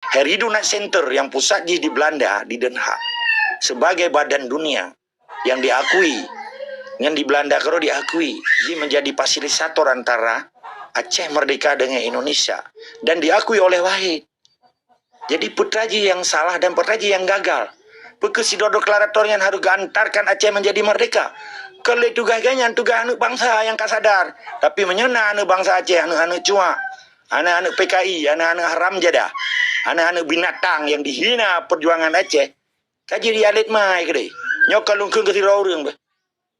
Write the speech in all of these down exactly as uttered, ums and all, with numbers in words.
Herido Nacht Center yang pusat jih di Belanda, di Den Haag, sebagai badan dunia yang diakui, nyan di Belanda keudroe diakui, jih menjadi fasilitator antara Aceh Merdeka dengan Indonesia dan diakui oleh Wahid. Jadi, peue teuma jih nyang salah dan peue teuma jih nyang gagal? Peu kheueh sidroe deklarator nyan harôh geuantarkan Aceh menjadi merdeka? Kon lé tugaih gobnyan, tugaih aneuëk bansa nyang ka sadar. Tapi meunyoe na aneuëk bansa Aceh, aneuëk-aneuëk cuak, aneuëk-aneuëk P K I, aneuëk-aneuëk haram jadah, aneuëk-aneuëk binatang nyang dihina perjuangan Aceh, ka jih rialet mai keudeh. Nyoe ka lôn kheun keu sidroe ureuëng beh.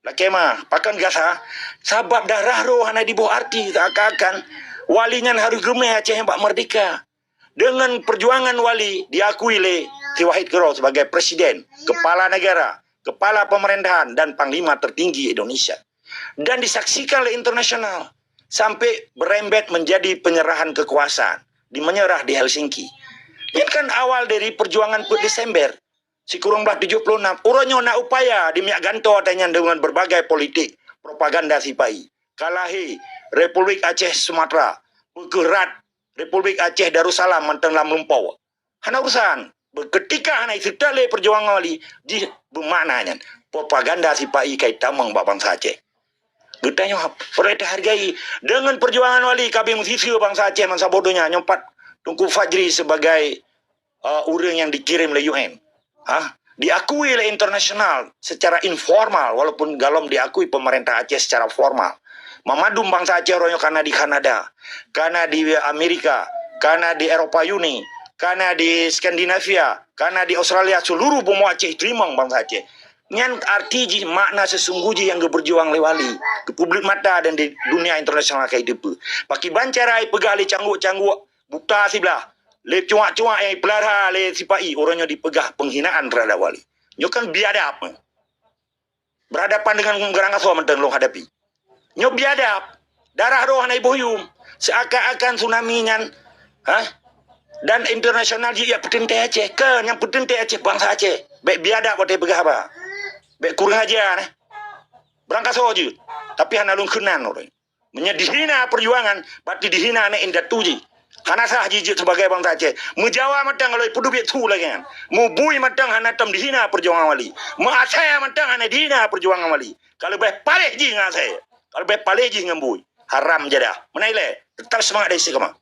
Lakée meu'ah, pakon gasa? Sabab darah droe hana jiboh arti, seakan-akan Wali nyan harôh geumé Aceh nyan bak merdeka. Dengan perjuangan Wali diakui lé si Wahid keudroe sebagai presiden, kepala negara, kepala pemerintahan, dan panglima tertinggi Indonesia. Dan disaksikan lé internasional sampai berembet menjadi penyerahan kekuasaan, di menyerah di Helsinki. Ini kan awal dari perjuangan peuet Desember sikureueng blaih tujoh puluh enam. Uroe nyoe na upaya di miak gantoe ata nyan deungon berbagai politik propaganda sipa-i. Ka lahé Republik Aceh Sumatra, peu kheueh RAD, Republik Aceh Darussalam mantong lam lumpoe. Hana urusan. Ketika hana iseutôt lé perjuangan Wali, jih beumakna nyan propaganda sipa-i ka itamong bak bansa Aceh. Geutanyoe peureulée tahargai. Deungon perjuangan Wali ka abéh meusiseue bansa Aceh bansaboh donya, nyoe pat Teungku Fajri sebagai, eh, ureuëng nyang dikirém lé U N. Ha? Diakui lé internasional secara informal, walaupun golom diakui pemerintah Aceh secara formal. Mamandum bansa Aceh uroe nyoe kana di Kanada, kana di Amerika, kana di Eropa Uni, kana di Skandinavia, kana di Australia, seluruh bumoe Aceh teurimong bansa Aceh. Nyan arti jih, makna sesungguh jih nyang geupeurjuang lé Wali, keu publik mata dan di dunia internasional ka jiteupeue. Pakriban cara ipeugah lé cangguek-cangguek buta siblah, lé cuak-cuak nyang ipeulara lé sipa-i, uroe nyoe dipeugah penghinaan terhadap Wali. Nyoe kan biadab. Berhadapan dengan geurang asoe mantong lôn hadapi. Nyoe biadab. Darah droe hana iboh yuem. Seakan-akan tsunami nyan, ha? Dan internasional jih jak peuteuntée Aceh. Keu nyang peuteuntée Aceh, bansa Aceh. Bék biadab watée peugah haba. Bék kureueng aja, neh. Beurangkasoe jeuet. Tapi hana lôn keunan ureuëng. Meunyoe dihina perjuangan, berarti dihina aneuk indatu jih. Hana sah jih jeuet sebagai bansa Aceh. Meujawa mantong lôn peudubiet su lagée nyan. Meubui mantong hana tom dihina perjuangan Wali. Meuasée mantong hana dihina perjuangan Wali. Ka leubeh paléh jih ngon asée. Ka leubeh paléh jih ngon bui. Haram jadah. Meunan ilée, teutap seumangat dari istiqamah.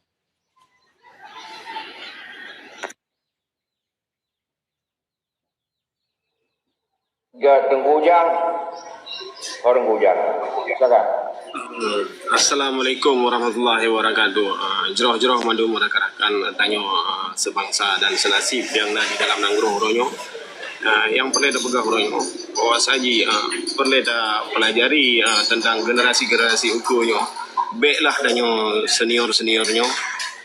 Ga Teungku Ujang. Oh, Teungku Ujang. Silakan. Assalamualaikum warahmatullahi wabarakatuh. Ah, jroh-jroh mandum rakan-rakan tanyoe, ah, seubangsa dan seunasib nyang na di dalam nanggroe uroe nyoe. Ah, nyang peureulée tapeugah uroe nyoe, bahwa saji, ah, peureulée tapelajari, ah, teuntang generasi-generasi ukeue nyoe. Béklah tanyoe senior-senior nyoe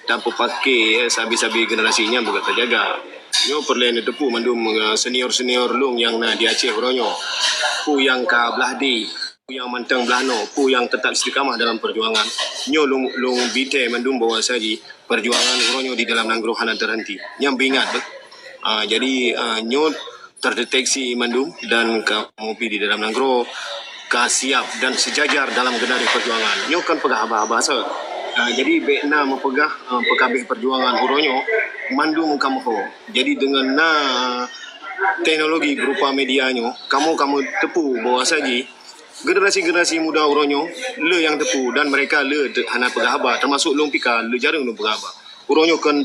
tapeupaké, eh, sabe-sabe generasi nyan beugöt tajaga. Nyoe peureulée neuteupeue mandum, eh, senior-senior lôn nyang na di Aceh uroe nyoe. Peue nyang ka blaih di, peue nyang mantong blaih noe, peue nyang teutap istiqamah dalam perjuangan. Nyoe lôn, lôn bitée mandum bahwa saji perjuangan uroe nyoe di dalam nanggroe hana teuhenti. Nyan beuingat beh. Ah, jadi, ah, nyoe terdeteksi mandum dan kamoe pi di dalam nanggroe ka siap dan seujajar dalam geunaréh perjuangan. Nyoe kon peugah haba-haba saja. Ah, jadi bék na meupeugah, ah, peukabéh perjuangan uroe nyoe mandum kamoe ho. Jadi deungon na teknologi berupa media nyoe, kamoe, kamoe teupeue bahwa saji generasi-generasi muda uroe nyoe le nyang teupeue dan mereka le te-, hana peugah haba, teumasok lôn pih ka le jareueng lôn peugah haba. Uroe nyoe kon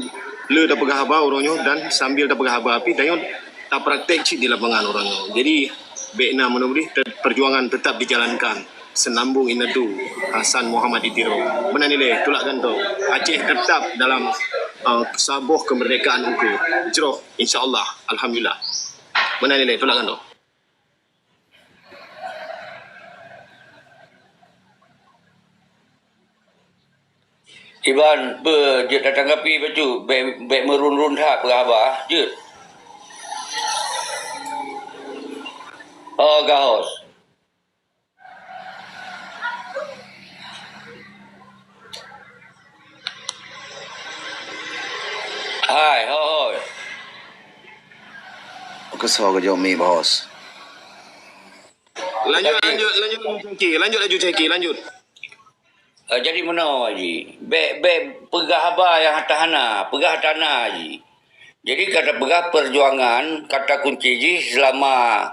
le tapeugah haba uroe nyoe dan sambil tapeugah haba pih tanyoe tapraktek cit di lapangan uroe nyoe. Jadi, bék na meunoe deh, te-, perjuangan tetap dijalankan. Senambung indatu, Hasan Muhammad di Tiro. Meunan ilée, tulak gantoe. Aceh tetap dalam, uh, saboh kemerdekaan ukeue. Jroh, insya Allah. Alhamdulillah. Meunan ilée, tulak gantoe. Iban, peue jeuet tatanggapi bacut, bék, bék meurun-run that peugah haba, jeuet. Oh, gahos. Hai, hoi. Keusoe geujok mi, Bos. Lanjut, lanjut, lanjut, Ceki. Lanjut laju, Ceki. Lanjut. Eh, jadi meunoe, Haji. Bék, bék peugah haba nyang hana, peugah hana, Haji. Jadi ka tapeugah peujuangan kata kunci jih seulama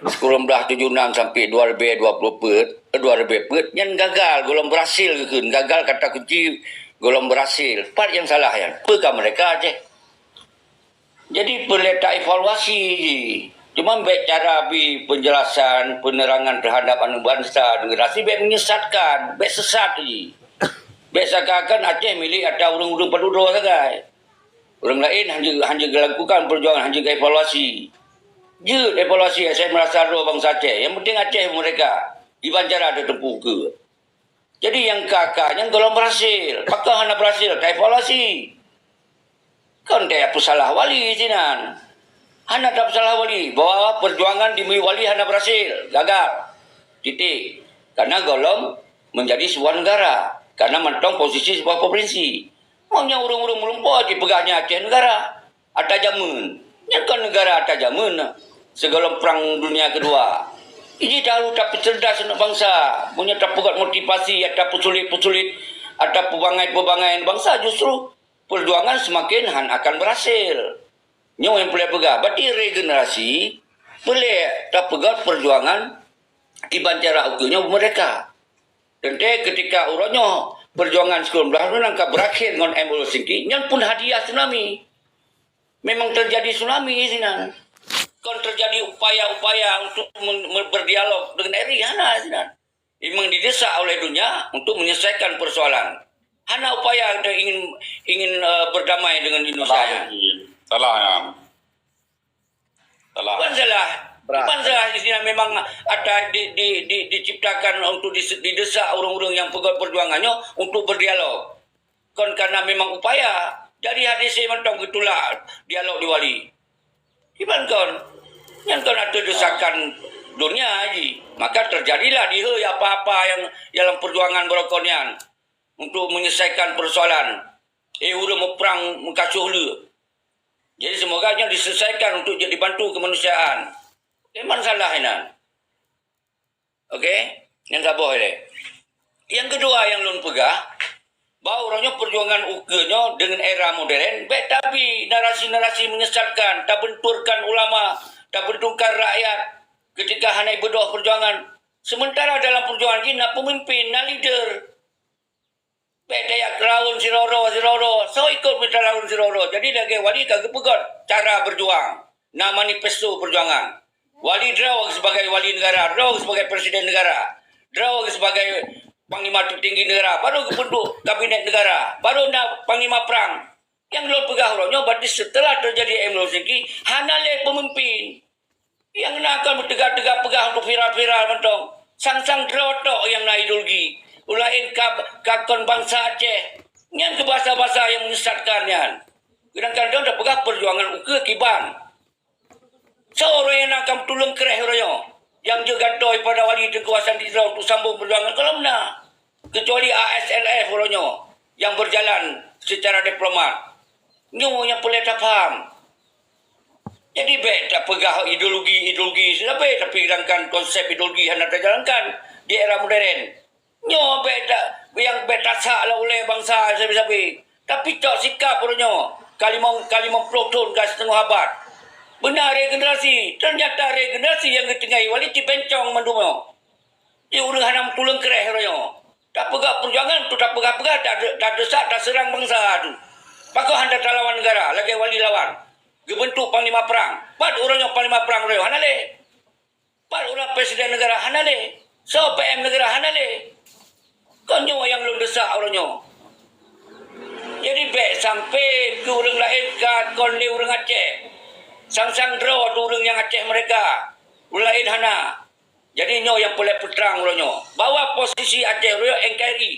sikureueng blaih tujoh nam sampai dua ribèe dua ploh peuet, eh, dua ribèe peuet nyan gagal, gohlom beurhasil geukheun, gagal kata kunci gohlom beurhasil. Pat nyang salah nyan? Peue ka meureka Aceh? Jadi peureulèe taevaluasi jih. Cuma bèk cara bi peunjelasan, peunerangan teuhadap aneuk bansa, generasi bèk menyesatkan, bèk sesat jih. Bèk seakan-akan Aceh milék ata ureueng-ureueng padum droe sagai. Ureueng laén hana, hana geulakukan peujuangan, hana geulakukan evaluasi. Jeuet evaluasi asai meurasa droe bansa Aceh. Nyang penting Aceh meurdeka. Kiban cara teuteumpu keu. Jadi nyang ka-ka nyan gohlom beurhasil. Pakon hana beurhasil? Taevaluasi. Kon tapeusalah wali sinan. Hana tapeusalah wali. Bahwa peujuangan di wali hana beurhasil. Gagal. Titik. Karena gohlom meunjadi sebuah negara. Karena mantong posisi sebuah provinsi. Meunyoe ureueng-ureueng meulumpoe jipeugah nyan Aceh negara ata jameun. Nyan kon negara ata jameun sigohlom Perang Dunia Kedua. Jadi harôh tapeuceurdas aneuk bansa. Meunyoe tapeugöt motivasi, tapeusulet-peusulet, tapeubangai-peubangai bansa, justru peujuangan seumaken hana akan beurhasil. Nyoe nyang peureulèe peugah, berarti regenerasi peureulèe tapeugöt peujuangan kiban cara ukeue nyoe meurdeka. Teuntèe keutika uroe nyoe peujuangan sikureueng blaih thôn nyang ka beurakhé ngon M Helsinki, nyan pun hadiah tsunami. Memang teujadi tsunami sinan. Kon teujadi upaya-upaya untuk men-, men-, berdialog dengan R I, hana sinan. Memang didesak oleh dunia untuk menyelesaikan persoalan. Hana upaya untuk ingin, ingin, eh, berdamai dengan Indonesia. Salah, ya. Salah, ya. Salah. Bukan salah. Bukan salah, istilah memang ada di, di, di, diciptakan untuk dis-, didesak ureueng-ureueng nyang peugöt peujuangan nyoe untuk berdialog. Kon karena memang upaya. Jadi hadisi mantong geutulak dialog di Wali. Kiban kon. Nyan kon ateueh desakan dunia ji. Maka terjadilah dihe apa-apa yang dalam perjuangan beurokon nyan untuk menyelesaikan persoalan. Eh, ureueng muprang meukasoh le. Jadi, semoga nyan diselesaikan untuk jadi bantu kemanusiaan. Memang salah inan. Oke? Nyang saboh ilèe. Nyang keudua nyang lôn peugah, bahwa uroe nyoe peujuangan ukeue nyoe deungon era modern, bèk tabi narasi-narasi menyesatkan, tabenturkan ulama, tabenturkan rakyat ketika hana beudôh peujuangan. Sementara dalam peujuangan jih na peumimpin, na leader. Bèk tajak teulawan sidroe-droe, sidroe-droe. Soe ikot meutalawan sidroe-droe. Jadi lagèe Wali ka geupeugöt cara beujuang. Na manifesto peujuangan. Wali droe sebagai wali negara, droe sebagai presiden negara, droe sebagai panglima tertinggi negara, baru geubentuk kabinet negara, baru na panglima perang. Nyang lôn peugah uroe nyoe, berarti setelah terjadi M Helsinki, hana lé peumimpin. Nyang na kon meuteugah-teugah peugah untuk viral-viral mantong. Sang-sang droe tok nyang na ideologi. Ureueng laén ka, ka kon bansa Aceh. Nyan keuh basa-basa nyang menyesatkan nyan. Seudangkan droe tapeugah peujuangan ukeue kiban. Soe ureueng nyang na ka meutuleueng kreh uroe nyoe? Nyang jeuet gantoe pada Wali Teungku Hasan Tiro untuk sambông peujuangan, gohlom na. Kecuali A S L F uroe nyoe nyang berjalan secara diplomat. Nyoe nyang peureulèe tapaham. Jadi bèk tapeugah ideologi-ideologi sabe, tapi sedangkan konsep ideologi hana tajalankan di era modern. Nyoe bèk ta-, nyang bèk tasak lé ulèe bansa sabe-sabe. Tapi cok sikap uroe nyoe, ka limong, ka limong ploh thôn ka siteungoh abad. Beuna regenerasi, ternyata regenerasi nyang geutinggai Wali ci bencong mandum nyoe. Di ureueng hana meutuleueng kreh uroe nyoe. Tapeugah peujuangan tu, tapeugah-peugah, ta-, tadesak, taseurang bansa tu. Pakon hana talawan negara lagèe Wali lawan? Geubentuk panglima perang. Pat uroe nyoe panglima perang uroe nyoe? Hana lé. Pat uroe presiden negara? Hana lé. Soe P M negara? Hana lé. Kon nyoe nyang lôn desak uroe nyoe. Jadi bèk sampai keu ureueng laén ka kon lé ureueng Aceh. Sang-sang droe tu ureueng nyang Aceh merdeka. Ureueng laén hana. Jadi nyoe nyang peureulèe peutrang uroe nyoe, bahwa posisi Aceh uroe nyoe N K R I.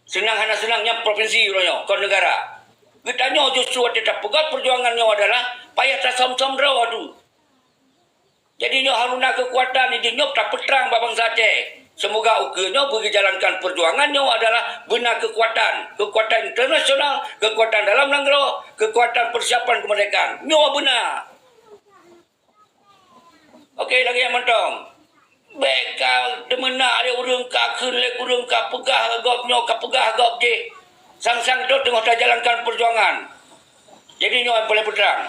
Seunang hana seunang nyan provinsi uroe nyoe, kon negara. Geutanyoe justru watèe tapeugah peujuangan nyoe adalah payah tasöm-söm droe tu. Jadi nyoe harôh na keukuatan, jadi nyoe tapeutrang bak bansa Aceh. Seumoga ukeue nyoe beugeujalankan peujuangan nyoe adalah beuna keukuatan, keukuatan internasional, keukuatan dalam nanggroe, keukuatan persiapan keumeurdekaan. Nyoe beuna. Oke, lagèe nyan mantong. Bèk ka teumeunak lé ureueng, ka kheun lé ureueng, ka peugah gob nyoe, ka peugah gob jéh. Sang-sang droe teungoh tajalankan peujuangan. Jadi nyoe nyang paleng peutrang.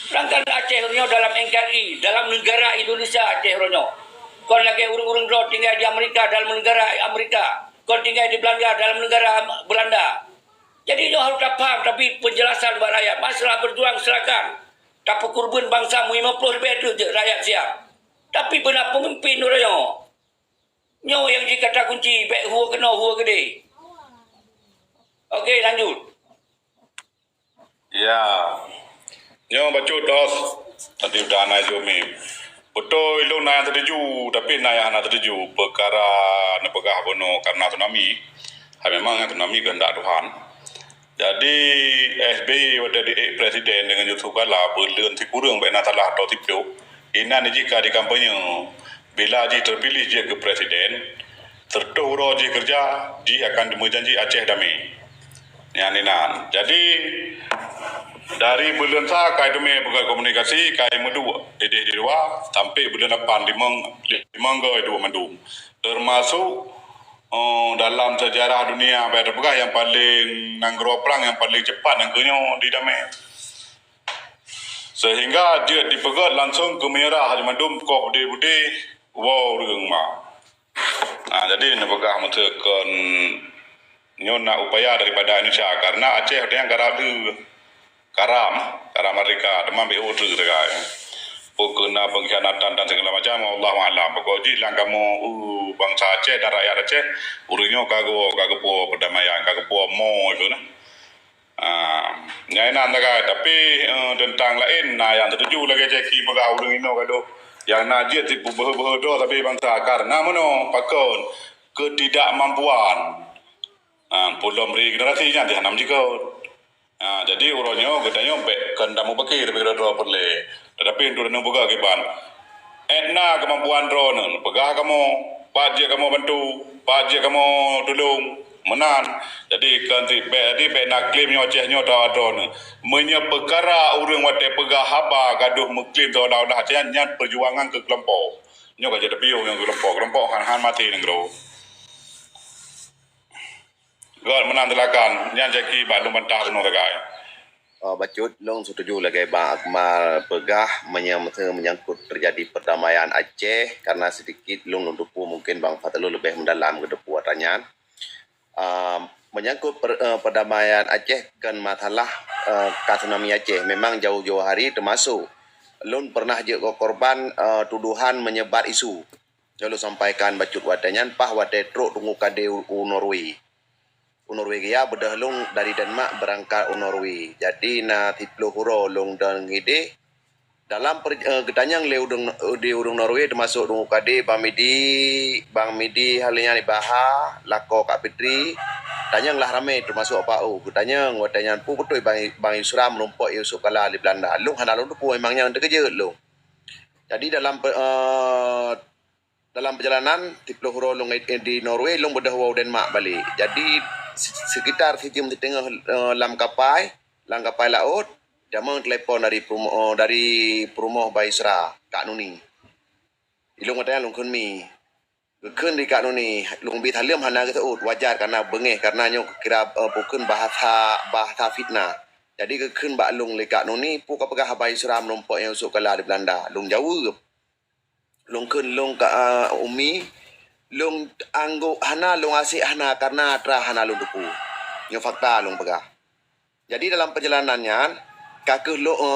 Sedangkan Aceh nyoe dalam N K R I, dalam negara Indonesia Aceh nyoe. Kon lagèe ureueng-ureueng droe tinggai di Amerika, dalam negara Amerika. Kon tinggai di Belanda, dalam negara Belanda. Jadi nyoe harus tapaham, tapi penjelasan bak rakyat. Masalah berjuang silakan. Tapeukurban bangsa lima puluh ribu tu je rakyat siap. Tapi beuna pemimpin uroe nyoe. Nyoe nyang jikata kunci, bèk hue keunoe, hue keudéh. Oke, lanjut. Ya. Nyoe bacut dos. Tadi udah na jumi. Beutôi lôn na nyang setuju, tapi na nyang hana setuju. Peukara neupeugah bunoe karena tsunami. Hai memang nyang tsunami keuheundak Tuhan. Jadi S B Y watèe di presiden deungon Yusuf Kala, buleuen sikureueng bèk na salah atau siploh. Inan jih ka dikampanye. Bila jih terpilih jeuet keu presiden, seratus uroe jih keureuja, jih akan meujanji Aceh damé. Nyan inan. Jadi, dari buleuen sa kai teumé beukomunikasi, kai meuduek idéh di luwa, sampai buleuen lapan limong, limong goe duek mandum. Termasuk, oh, dalam sejarah dunia, bèk teupeugah nyang paleng nanggroe prang nyang paleng cepat nanggroe nyoe didamé. Sehingga jeuet dipeugèt langsung keu meunyeurah mandum koh beudé-beudé woe ureueng ma. Nah, jadi neupeugah meuteukon nyoe na upaya daripada Indonesia karena Aceh watèe nyan karab lé, karam, karam merdeka, teuma B O T sagai. Pokok na pengkhianatan dan segala macam, Allahu a'lam. Pokok jih lam kamoe, uh, bangsa Aceh dan rakyat Aceh, ureueng nyoe ka geuwoe, ka geupuwoe perdamaian, ka geupuwoe mo itu nah. Ah, nyan inan sagai, tapi, eh, teuntang laén na nyang setuju lagèe Jackie peugah ureueng inoe gadoh. Nyang na jeuet tipu beuhe-beuhe droe sabe bansa karena meunoe pakon ketidakmampuan. Ah, peulom regenerasi nyan di hana meujikot. Ah, jadi uroe nyoe geutanyoe bèk kon tamu pike tapi droe-droe peureulèe. Tetapi untuk tanyoe peugah kiban. Ék na keumampuan droeneuh, peugah kamoe, pat jeuet kamoe bantu, pat jeuet kamoe tulông, meunan. Jadi, kan ti-, bèk, jadi bèk na klaim nyoe Aceh nyoe tawa droeneuh. Meunyoe peukara ureueng watèe peugah haba gadoh meuklaim seolah-olah Aceh nyan, nyan peujuangan keu keulompok. Nyoe ka jeuet tapiôh ngon keulompok, keulompok han-han maté nanggroe. Gèt meunan silakan, nyan Jackie bak lôn bantah keunoe sagai. Oh, bacut, lôn setuju lagèe Bang Akmal peugah, meunyoe meuteumeunyangkut teujadi perdamaian Aceh, karena sedikit lôn, lôn teupeu mungkin Bang Fathulun leubeh meudalam geuteupeue atra nyan. Ah, menyangkut per-, eh, perdamaian Aceh kon masalah, eh, ka tsunami Aceh. Memang jauh-jauh hari teumasok lôn pernah jeuet keu korban, eh, tuduhan menyebar isu. Nyoe lôn sampaikan bacut watèe nyan, paih watèe trok Teungku Kadé u, u Norway. U Norwegia, beudôh lôn dari Denmark beurangkat u Norway. Jadi na siploh uroe lôn deungon idéh. Dalam per-, eh, geutanyong lé ureueng, di ureueng Norway teumasok Teungku Kadé, Bang Midi, Bang Midi, hal nyan ibaha, lakoe Kak Fitri. Tanyong lah ramé teumasok Pak U. Geutanyong watèe nyan peue beutôi Bang, Bang Yusra meurumpok Yusuf Kala di Belanda. Lôn hana lôn teupeu memang nyan teukeujot lôn. Jadi dalam pe-, eh, Dalam peujalanan, siploh uroe lôn, eh, di Norway, lôn beudôh woe u Denmark balek. Jadi, se-, sekitar sijeuem siteungoh, eh, lam kapai, lam kapai laôt, jamèe teulepon dari peurumoh, eh, dari peurumoh Bang Yusra, Kak Nuni. Ilôn watèe nyan lôn kheun mi. Geukheun di Kak Nuni, lôn bi saleuem hana geuseuôt, wajar karena beungéh, karena nyoe kira, eh, bukon bahasa, bahasa fitnah. Jadi geukheun bak lôn lé Kak Nuni, peue kapeugah Bang Yusra meurumpok nyang Yusuf Kala di Belanda. Lôn jaweueb. Lôn kheun lôn ka, a, umi, lôn anggôk hana, lôn asék hana, karena atra hana lôn teupeu. Nyoe fakta lôn peugah. Jadi dalam peujalanan nyan, ka kheueh lôn, e,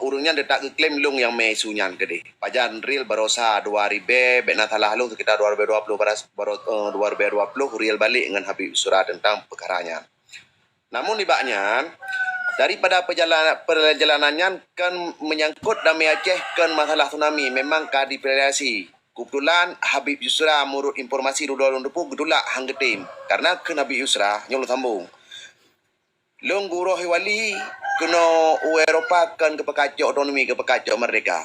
ureueng nyan teutap geuklaim lôn nyang mè su nyan keudéh. Pajan real baroesa dua ribèe, bèk na salah lôn, sekitar dua ribèe dua ploh baras-, baro-, e, dua ribèe dua ploh real balek ngon Habib Yusra teuntang peukara nyan. Namun nibak nyan, daripada peujala-, peujalanan nyan kon meunyangkot damé Aceh, kon masalah tsunami, memang ka diprediksi. Keubeutulan Habib Yusra, meunurot informasi dudoe lôn teupeu, geutulak han geutem. Karena kheun Habib Yusra, nyoe lôn sambong. Lôn geuroh wali keunoe u Eropa kon keupeukacok otonomi, keupeukacok merdeka.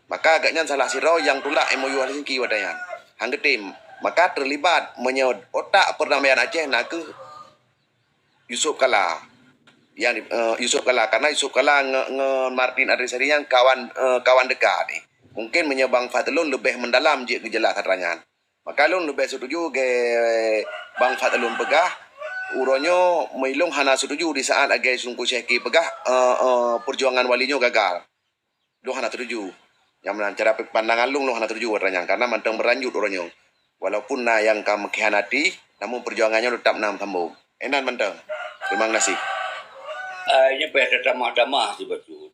Maka gobnyan salah sidroe nyang tulak M O U Helsinki watèe nyan. Han geutem. Maka teulibat meunyoe otak peurdamaian Aceh na kheueh Yusuf Kala. Nyang, eh, Yusuf Kala, karena Yusuf Kala nge-, ngon Martin Andreas Sari nyan kawan, eh, kawan dekat. Mungkin meunyoe Bang Fadlun leubeh meudalam jeuet geujeulaih atra nyan. Maka lôn leubeh setuju ge Bang Fadlun peugah, Uroe nyoe meulong hana setuju di saat lagèe Teungku Syehki peugah, eh, eh, perjuangan Wali nyoe gagal. Lôn hana setuju. Nyang meunan cara pandangan lôn, lôn hana setuju atra nyan karena mantong berlanjut uroe nyoe. Walaupun na nyang ka mengkhianati, namun perjuangan nyoe tetap na sambung. Inan mantong. Terima kasih. Ah, nyoe payah tatamah-tamah sibacut.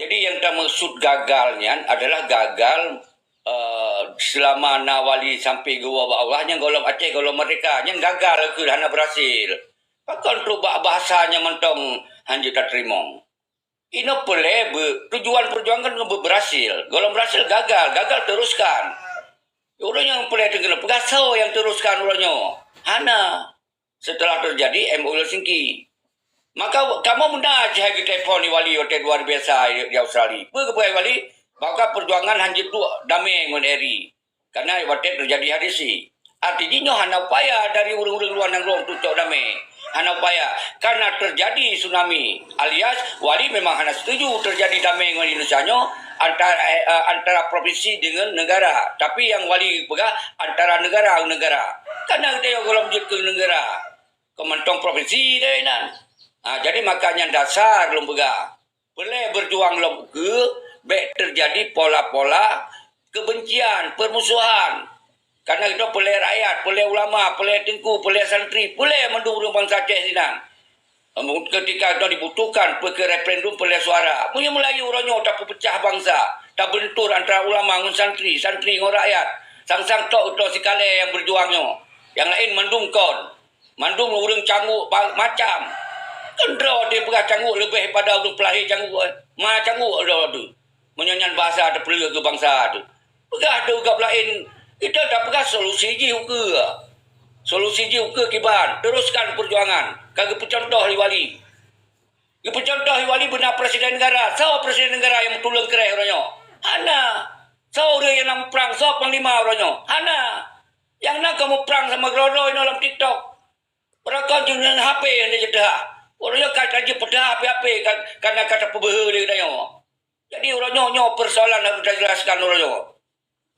Jadi nyang tamaksud gagal nyan adalah gagal, eh, selama na Wali sampai geuwoe bak Allah nyan gohlom Aceh gohlom merdeka. Nyan gagal keu hana berhasil. Pakon trok bak bahasa nyang mantong hanjeuet tateurimong. Inoe peureulèe be-, tujuan perjuangan kan be-, berhasil. Gohlom berhasil gagal, gagal teruskan. Uroe nyoe peureulèe teukeunong peugah soe nyang teruskan uroe nyoe. Hana. Setelah terjadi M O U Helsinki. Maka kamoe meunan cit hai geutelepon di Wali watèe luar biasa di, di Australia. Peue geupeugah Wali? Bahwa perjuangan hanjeuet duek damé ngon R I. Karena watèe terjadi H D C. Arti jih nyoe hana upaya dari ureueng-ureueng luwa nanggroe untuk cok damé. Hana upaya. Karena terjadi tsunami, alias Wali memang hana setuju terjadi damé ngon Indonesia nyoe antara, eh, antara provinsi dengan negara. Tapi nyang Wali peugah antara negara ngon negara. Karena geutanyoe gohlom jeuet keu negara. Keu mantong provinsi deh inan. Ha, jadi maka nyan dasar lôn peugah. Peureulèe berjuang lom ukeue, bèk terjadi pola-pola kebencian, permusuhan. Karena itu peureulèe rakyat, peureulèe ulama, peureulèe teungku, peureulèe santri, peureulèe mandum ureueng bansa Aceh sinan. Ketika itu dibutuhkan, peue keu referendum peureulèe suara. Meunyoe meulayeue uroe nyoe tapeupeucah bansa, tabeuntur antara ulama ngon santri, santri ngon rakyat. Sang-sang tok geutanyoe sikalèe nyang berjuang nyoe. Nyang laén mandum kon. Mandum ureueng cangguek ba-, macam. Kan droe teupeugah cangguek leubeh pada ureueng peulahé cangguek, eh. Ma cangguek droe teuh. Meunyoe nyan bahasa teupeuleueh keu bansa teuh. Peugah teuh gob laén, kita tapeugah solusi jih ukeue. Solusi jih ukeue kiban, teruskan perjuangan. Ka geupeucuntoh lé Wali. Geupeucuntoh lé Wali beuna presiden negara. Soe presiden negara nyang meutulông keureh uroe nyoe? Hana. Soe ureueng nyang na muprang? Soe panglima uroe nyoe? Hana. Nyang na ka muprang sama keudroe-droe inoe lam TikTok. Padahai kon jeuet ngon H P nyang jiteuhah. Ureueng nyoe ka, ka jipeuteuhah H P-H P ka, ka na ka tapeubeuhe lé geutanyoe. Jadi uroe nyoe, nyoe persoalan harus tajelaskan uroe nyoe.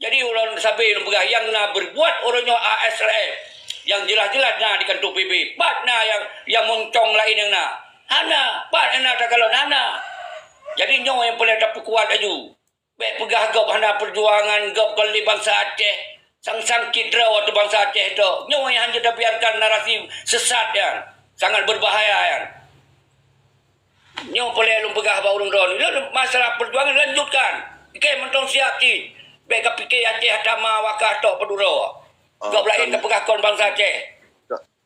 Jadi uroe sabe lôn peugah nyang na berbuat uroe nyoe A S R F. Nyang jeulaih-jeulaih na di kantô P B. Pat na nyang, nyang moncong laén nyang na? Hana. Pat nyang na takalon? Hana. Jadi nyoe nyang peureulèe tapeukuat laju. Bèk peugah gob hana perjuangan, gob kon lé bansa Aceh. Sang-sang cit droe ateueh bansa Aceh tok. Nyoe nyang hanjeuet tabiarkan narasi sesat nyan. Sangat berbahaya nyan. Nyoe peureulèe lôn peugah bak ureueng droeneuh. Lôn masalah perjuangan lanjutkan. Oke, mantong siap cit. Bèk kapike Aceh atra ma wakah tok padum uroe. Ah, gob laén kan tapeugah kon bansa Aceh.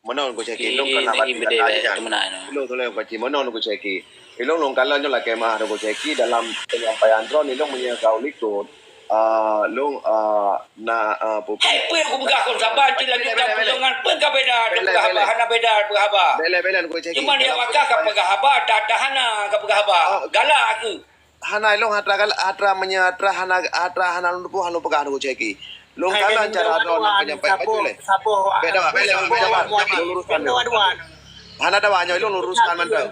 Meunan Teungku Syehki, ilôn kan haba tingkat tadi nyan. Ilôn tuléh Teungku Syehki, meunan Teungku Syehki. Ilôn lôn kalon nyoe lakèe meu'ah Teungku Syehki dalam penyampaian droeneuh ilôn meunyoe ka u likot, ah, lôn, ah, na, ah, pu-, Hai, peue kupeugah kon saban cit laju ka peudongan, peue ka beda tapeugah haba, hana beda tapeugah haba. Bela-bela Teungku Syehki. Cuma di awak ka peugah haba, ata-ata hana ka peugah haba. Ah, galak keu. Hana ilôn atra kal-, atra meunyoe atra hana, atra hana lôn tupeue hana lôn peugah Teungku Syehki. Lôn kalon cara droeneuh penyampaian. Saboh, saboh, beda, beda, beda, beda, lôn luruskan dulu. Hana dawa nyoe ilôn luruskan mantong.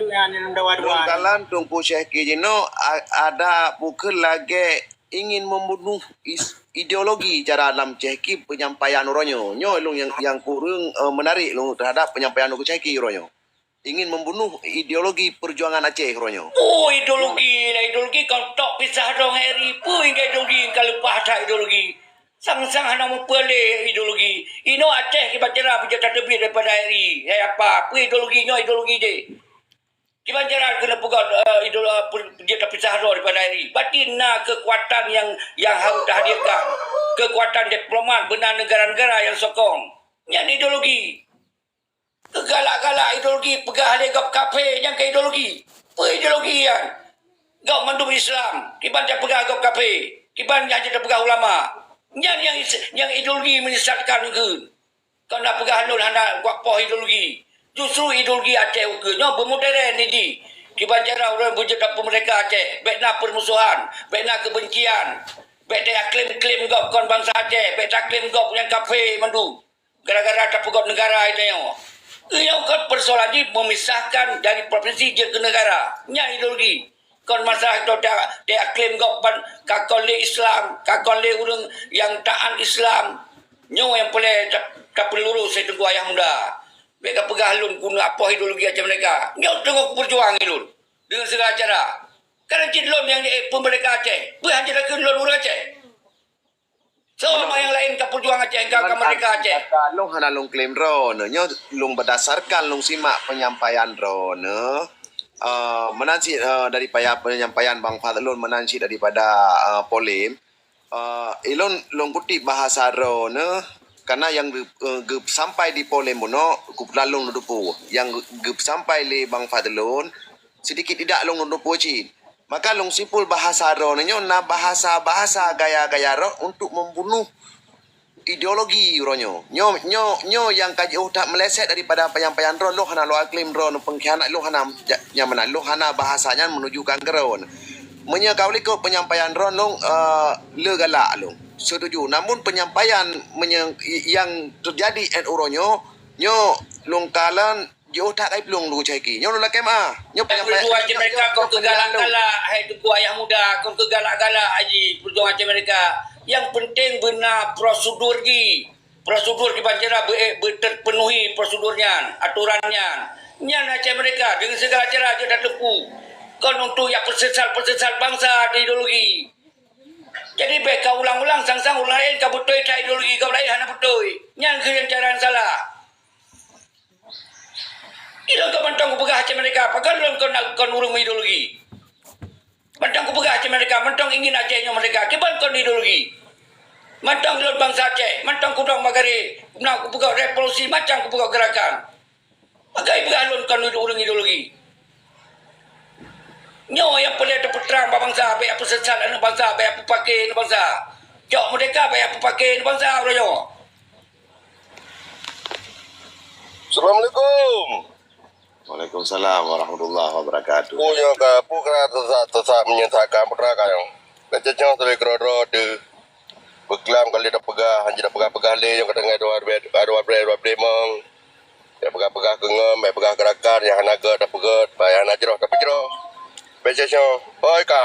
Lôn kalon Teungku Syehki jinoe a-, ada bukon lagèe ingin membunuh is-, ideologi cara lam Syehki penyampaian uroe nyoe. Nyoe ilôn nyang, nyang kureueng, eh, menarik lôn terhadap penyampaian Teungku Syehki uroe nyoe. Ingin membunuh ideologi perjuangan Aceh uroe nyoe. Oh, ideologi lah, ideologi kon tok pisah droe ngon R I. Peue hingga ideologi ka leupah that ideologi. Sang-sang hana mupeue lé ideologi. Inoe Aceh kiban cara beujeuet tateubiet daripada R I. Hai apa? Peue ideologi nyoe ideologi jih. Kiban cara keuneuk peugöt, eh, idolo-, eh, beujeuet tapisah droe daripada R I. Berarti na keukuatan nyang, nyang harus tahadirkan. Keukuatan diplomat beuna negara-negara nyang sokong. Nyan ideologi. Galak-galak ideologi peugah lé gob kafé, nyan keu ideologi. Peue ideologi nyan? Gob mandum Islam, kiban tapeugah gob kafé, kiban nyan tapeugah ulama. Nyan nyang is-, nyang ideologi menyesatkan keu. Kon na peugah lôn hana kuat poh ideologi. Justru ideologi Aceh ukeue nyoe beumoderen jih. Kiban cara ureueng beujeuet tapeumerdeka Aceh, bèk na permusuhan, bèk na keubencian, bèk taklaim-klaim gob kon bansa Aceh, bèk taklaim gob nyang kafé mandum. Gara-gara tapeugöt negara tanyoe. Nyoe kan persoalan jih memisahkan dari provinsi jeuet keu negara. Nyan ideologi. Kon masalah itu ta-, taklaim gob ban ka kon lé Islam, ka kon lé ureueng nyang taat Islam. Nyoe nyang peureulèe ta-, tapeulurus lé Teungku Ayah Muda. Bèk kapeugah lôn keuneuk apoh ideologi Aceh Merdeka. Nyoe teungoh kupeujuang lôn deungon segala cara. Karena cit lôn nyang jeuet peumerdeka Aceh. Peue hana takheun lôn ureueng Aceh? Soe nyang laén ka peujuang Aceh, ka, ka merdeka Aceh? Lôn hana lôn klaim droeneuh. Nyoe lôn berdasarkan lôn simak penyampaian droeneuh. Eh, meunan cit, eh, daripada penyampaian Bang Fadlun, meunan cit daripada, eh, Polem. Eh, ilôn lôn kutip bahasa droeneuh, karena nyang geu-, eh, geusampai di Polem bunoe, kupeulalong lôn teupeu. Nyang geu-, geusampai lé Bang Fadlun, sedikit tidak lôn teupeu cit. Maka lôn simpul bahasa droeneuh nyoe na bahasa-bahasa gaya-gaya droe untuk membunuh ideologi uroe nyoe. Nyoe, nyoe, nyoe nyang ka jiôh that meleset daripada penyampaian droe, lôn hana lôn klaim droe pengkhianat, lôn hana ja-, nyang meunan, lôn hana bahasa nyan menunjukkan keu droe. Meunyoe ka likot penyampaian droe, lôn, eh, le galak lôn. Setuju. Namun penyampaian meunyoe nyang terjadi 'an uroe nyoe, nyoe lôn kalon jiôh that kai plueng lôn cahki. Nyoe lôn lakèe meu'ah. Nyoe penyampaian. Pejuang Aceh Merdeka, kon keu galak-galak, hai Teungku Ayah Muda, kon keu galak-galak, Haji, pejuang Aceh Merdeka. Yang penting beuna prosedur jih. Prosedur kiban cara be-, be-, terpenuhi prosedur nyan, aturan nyan. Nyan Aceh Merdeka, deungon segala cara jeuet tateupeu. Kon untuk jak peusesat-peusesat bansa di ideologi. Jadi, bèk ka ulang-ulang sang-sang ureueng laén ka beutôi that ideologi, gob laén hana beutôi. Nyan kheueh cara nyang salah. Ilôn ka mantong kupeugah Aceh Merdeka, pakon lôn kon, kon ureueng ideologi. Mantong kupeugah Aceh Merdeka, mantong ingin Aceh nyoe merdeka, kiban kon ideologi. Mantong lôn bansa Aceh, mantong kudong bagari, na kupeugah revolusi, macam kupeugah gerakan. Maka ipeugah lôn kon ureueng ideologi. Nyoe nyang peureulèe tapeutrang bak bansa, bèk peusesat aneuk bansa, bèk peupake aneuk bansa. Cok merdeka, bèk peupake aneuk bansa uroe nyoe. Assalamualaikum. Waalaikumsalam warahmatullahi wabarakatuh. Peue nyang ka, peue keunan sesat-sesat meunyoe sesat ka putra ka nyoe. Bèk cocok sabe keudroe-droe teuh. Beuklam ka lheueh tapeugah, hanjeuet tapeugah-peugah lé nyang ka teungoh dua bèk, dua bèk, dua bèk mong. Bèk peugah-peugah keu ngon, bèk peugah gerakan nyang hana gèt tapeugèt, bèk hana jroh tapeujroh. Bèk cocok. Oi ka.